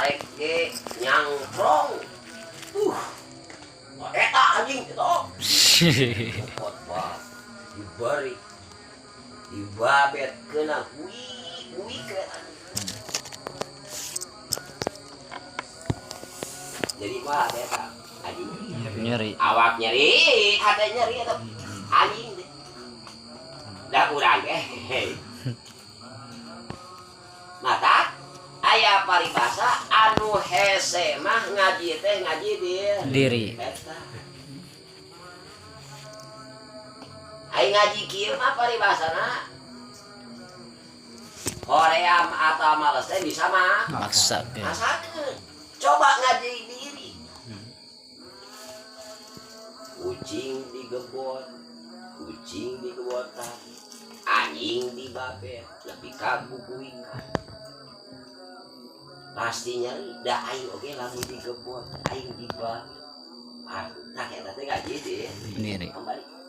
Arek ge nyangprong. Eta anjing itu. Khotbah diberi dibabet kena hui hui ke jadi mah eta anjing Nyeri. Awak nyeri, hati nyeri eta anjing teh. Da urang ge. Mata aya paribasa anu hese mah ngaji teh ngaji diri. Eta. Ai ngaji kieu mah paribasana hoream atau males teh bisa mah Maksakeun. Masakeun. Coba ngaji diri. Kucing digebot, kucing digebotan, anjing dibabet, lebih kaguguikan. Pasti nyeri, da aing oge lamun digebot, aing dibabet. Ah, nah eta teh ngaji deh. Diri. Kembali.